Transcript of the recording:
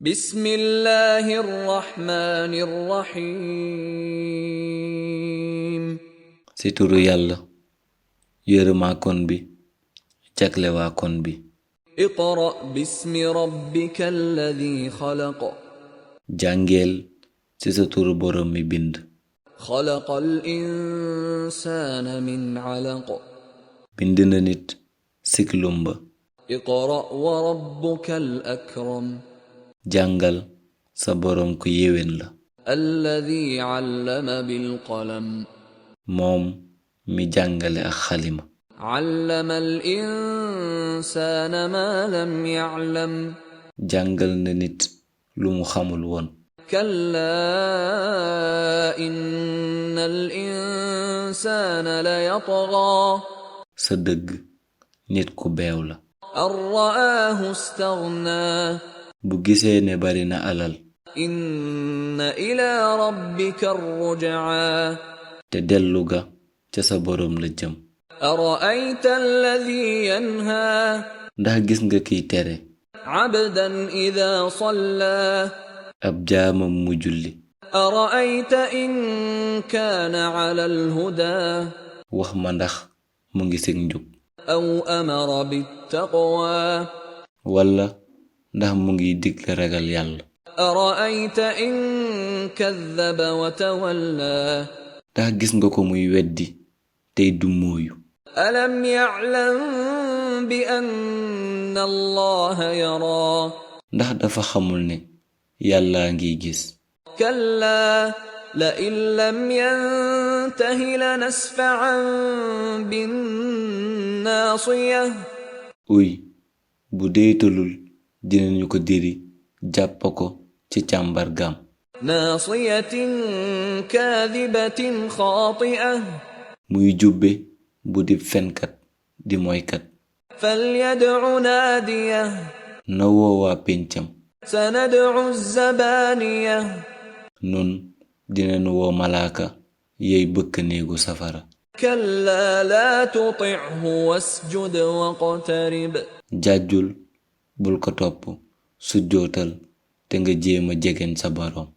بسم الله الرحمن الرحيم ci turu yàlla yërëmaakoon bi jaglewaakoon bi. اقرأ باسم ربك الذي خلق jàngeel ci sa turu boroom mi bind. خلق الإنسان من علق bind na nit sik lumba. اقرأ وربك الأكرم jàngal sa boroom ku yéwén la. الذي علم بالقلم moom mi jàngale ak xalima. علم الإنسان ما لم يعلم jàngal na nit lu mu xamul woon. كلا إن الإنسان ليطغى sa dëgg nit ku beew la. أن رآه استغنى bu gisee ne bari na alal إن إلى ربك الرجعى te dellu ga ca sa boroom la jëm. أرأيت الذي ينهى ndax gis nga kiy tere عبدا إذا صلى ab jaamam mu julli. أرأيت إن كان على الهدى wax ma ndax mu ngi sig njub أو أمر بالتقوى walla ndax mu ngi digle ragal yàlla. أرأيت إن كذب وتولى ndax gis nga ko muy weddi tey du mooyu. ألم يعلم بأن الله يرى ndax dafa xamul ne yàlla ngi gis. كلا لئن لم ينته لنسفعا بالناصية uy bu deytalul dinañu ko diri jàpp ko ci càmbargaam. ناصية كاذبة خاطئة muy jubbe bu di fenkat di moykat. فليدع ناديه na woowaa péncam. سندع الزبانية nun dinañu woo malaaka yey bëkk néegu safara. كلا لا تطعه واسجد واقترب jàjjul bul ko topp sujjootal te nga jéema jegeñ sa boroom.